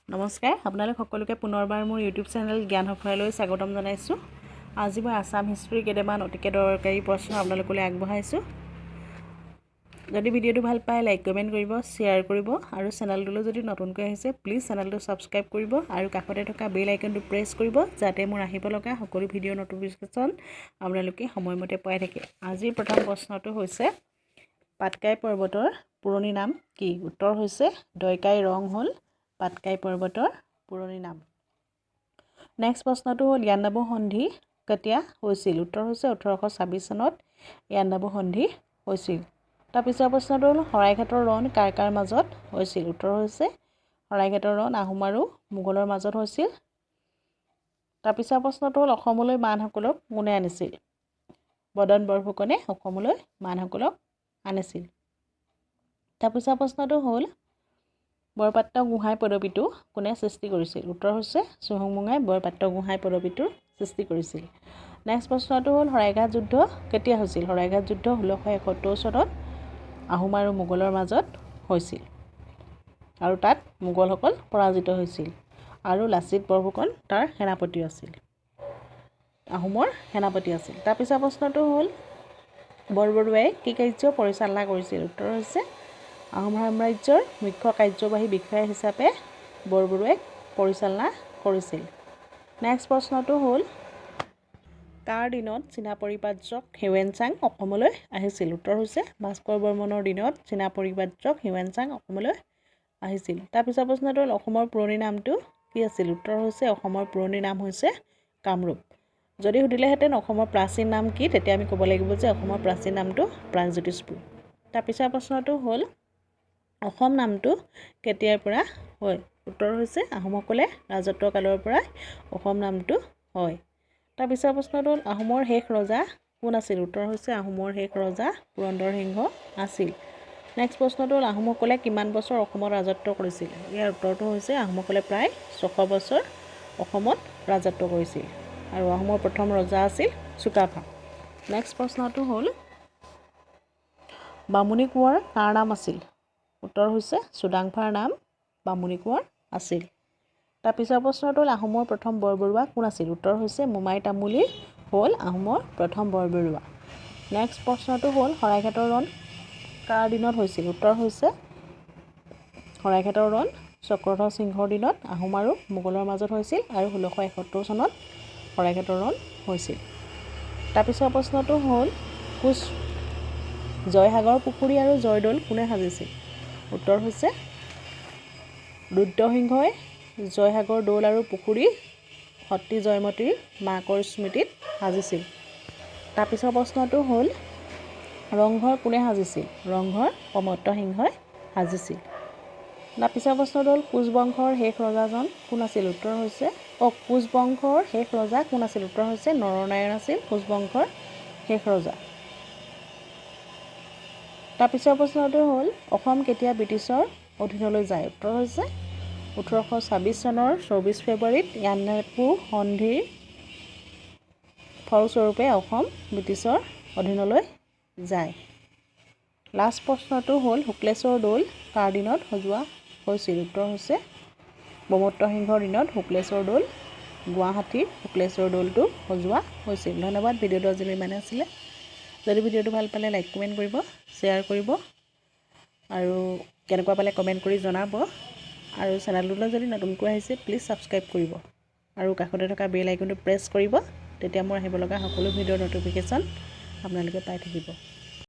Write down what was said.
নমস্কাৰ, আপোনালোক সকলোকে পুনৰবাৰ মোৰ ইউটিউব চেনেল জ্ঞান সফৰালৈ স্বাগতম জনাইছোঁ। আজি মই আছাম হিষ্ট্ৰীৰ কেইটামান অতিকে দৰকাৰী প্ৰশ্ন আপোনালোকলৈ আগবঢ়াইছোঁ। যদি ভিডিঅ'টো ভাল পায়, লাইক, কমেণ্ট কৰিব, শ্বেয়াৰ কৰিব আৰু চেনেলটোলৈ যদি নতুনকৈ আহিছে, প্লিজ চেনেলটো ছাবস্ক্ৰাইব কৰিব আৰু কাষতে থকা বেল আইকনটো প্ৰেছ কৰিব, যাতে মোৰ আহিব লগা সকলো ভিডিঅ' ন'টিফিকেশ্যন আপোনালোকে সময়মতে পাই থাকে। আজিৰ প্ৰথম প্ৰশ্নটো হৈছে, পাটকাই পৰ্বতৰ পুৰণি নাম কি? উত্তৰ হৈছে দয়কাই ৰং হ'ল পাটকাই পৰ্বতৰ পুৰণি নাম। নেক্সট প্ৰশ্নটো হ'ল, ইয়াণ্ডাবু সন্ধি কেতিয়া হৈছিল? উত্তৰ হৈছে 1826 চনত ইয়াণ্ডাবু সন্ধি হৈছিল। তাৰপিছৰ প্ৰশ্নটো হ'ল, শৰাইঘাটৰ ৰণ কাৰ কাৰ মাজত হৈছিল? উত্তৰ হৈছে শৰাইঘাটৰ ৰণ আহোম আৰু মোগলৰ মাজত হৈছিল। তাৰপিছৰ প্ৰশ্নটো হ'ল, অসমলৈ মানসকলক কোনে আনিছিল? বদন বৰফুকনে অসমলৈ মানসকলক আনিছিল। তাৰপিছৰ প্ৰশ্নটো হ'ল, বৰপাত্ৰ গোহাঁই পদবীটো কোনে সৃষ্টি কৰিছিল? উত্তৰ হৈছে চুহুংমুঙাই বৰপাত্ৰ গোহাঁই পদবীটোৰ সৃষ্টি কৰিছিল। নেক্সট প্ৰশ্নটো হ'ল, শৰাইঘাট যুদ্ধ কেতিয়া হৈছিল? শৰাইঘাট যুদ্ধ 1671 চনত আহোম আৰু মোগলৰ মাজত হৈছিল আৰু তাত মোগলসকল পৰাজিত হৈছিল আৰু লাচিত বৰফুকন তাৰ সেনাপতি আছিল, আহোমৰ সেনাপতি আছিল। তাৰপিছৰ প্ৰশ্নটো হ'ল, বৰবৰুৱাই কি কাৰ্য পৰিচালনা কৰিছিল? উত্তৰ হৈছে আহোম সাম্ৰাজ্যৰ মুখ্য কাৰ্যবাহী বিষয়া হিচাপে বৰবৰুৱাই পৰিচালনা কৰিছিল। নেক্সট প্ৰশ্নটো হ'ল, কাৰ দিনত চীনা পৰিব্ৰাজক হিউৱেন চাং অসমলৈ আহিছিল? উত্তৰ হৈছে ভাস্কৰ বৰ্মনৰ দিনত চীনা পৰিব্ৰাজক হিউৱেন চাং অসমলৈ আহিছিল। তাৰপিছৰ প্ৰশ্নটো হ'ল, অসমৰ পুৰণি নামটো কি আছিল? উত্তৰ হৈছে অসমৰ পুৰণি নাম হৈছে কামৰূপ। যদি সুধিলেহেঁতেন অসমৰ প্ৰাচীন নাম কি, তেতিয়া আমি ক'ব লাগিব যে অসমৰ প্ৰাচীন নামটো প্ৰাগজ্যোতিষপুৰ। তাৰপিছৰ প্ৰশ্নটো হ'ল, অসম নামটো কেতিয়াৰ পৰা হয়? উত্তৰ হৈছে আহোমসকলে ৰাজত্ব কালৰ পৰাই অসম নামটো হয়। তাৰপিছৰ প্ৰশ্নটো হ'ল, আহোমৰ শেষ ৰজা কোন আছিল? উত্তৰ হৈছে আহোমৰ শেষ ৰজা পুৰন্দৰ সিংহ আছিল। নেক্সট প্ৰশ্নটো হ'ল, আহোমসকলে কিমান বছৰ অসমত ৰাজত্ব কৰিছিল? ইয়াৰ উত্তৰটো হৈছে আহোমসকলে প্ৰায় 600 বছৰ অসমত ৰাজত্ব কৰিছিল আৰু আহোমৰ প্ৰথম ৰজা আছিল চুকাফা। নেক্সট প্ৰশ্নটো হ'ল, বামুণী কোঁৱৰ কাৰ নাম আছিল? উত্তৰ হৈছে চুডাংফাৰ নাম বামুণী কোঁৱৰ আছিল। তাৰপিছৰ প্ৰশ্নটো হ'ল, আহোমৰ প্ৰথম বৰবৰুৱা কোন আছিল? উত্তৰ হৈছে মোমাই তামুলী হ'ল আহোমৰ প্ৰথম বৰবৰুৱা। নেক্সট প্ৰশ্নটো হ'ল, শৰাইঘাটৰ ৰণ কাৰ দিনত হৈছিল? উত্তৰ হৈছে শৰাইঘাটৰ ৰণ চক্ৰধ্বজ সিংহৰ দিনত আহোম আৰু মোগলৰ মাজত হৈছিল আৰু 1671 চনত শৰাইঘাটৰ ৰণ হৈছিল। তাৰপিছৰ প্ৰশ্নটো হ'ল, কোচ জয়সাগৰ পুখুৰী আৰু জয়দৌল কোনে সাজিছিল? উত্তৰ হৈছে ৰুদ্ৰসিংহই জয়সাগৰ দৌল আৰু পুখুৰী সতী জয়মতীৰ মাকৰ স্মৃতিত সাজিছিল। তাৰপিছৰ প্ৰশ্নটো হ'ল, ৰংঘৰ কোনে সাজিছিল? ৰংঘৰ প্ৰমত্ত সিংহই সাজিছিল। তাৰপিছৰ প্ৰশ্নটো হ'ল, কোচ বংশৰ শেষ ৰজাজন কোন আছিল? উত্তৰ হৈছে কোচ বংশৰ শেষ ৰজা কোন আছিল? উত্তৰ হৈছে নৰনাৰায়ণ আছিল কোচ বংশৰ শেষ ৰজা। তাৰপিছৰ প্ৰশ্নটো হ'ল, অসম কেতিয়া ব্ৰিটিছৰ অধীনলৈ যায়? উত্তৰ হৈছে 1826 চনৰ 24 ফেব্ৰুৱাৰীত ইয়াণ্ডাবু সন্ধিৰ ফলস্বৰূপে অসম ব্ৰিটিছৰ অধীনলৈ যায়। লাষ্ট প্ৰশ্নটো হ'ল, শুক্লেশ্বৰ দৌল কাৰ দিনত সজোৱা হৈছিল? উত্তৰ হৈছে প্ৰমত্ত সিংহৰ দিনত শুক্লেশ্বৰ দৌল, গুৱাহাটীৰ শুক্লেশ্বৰ দৌলটো সজোৱা হৈছিল। ধন্যবাদ, ভিডিঅ'টো আজিলৈ ইমানে আছিলে। যদি ভিডিঅ'টো ভাল পালে, লাইক, কমেণ্ট কৰিব, শ্বেয়াৰ কৰিব আৰু কেনেকুৱা পালে কমেণ্ট কৰি জনাব। আৰু চেনেলটোলৈ যদি নতুনকৈ আহিছে, প্লিজ ছাবস্ক্ৰাইব কৰিব আৰু কাষতে থকা বেল আইকনটো প্ৰেছ কৰিব, তেতিয়া মোৰ আহিব লগা সকলো ভিডিঅ'ৰ ন'টিফিকেশ্যন আপোনালোকে পাই থাকিব।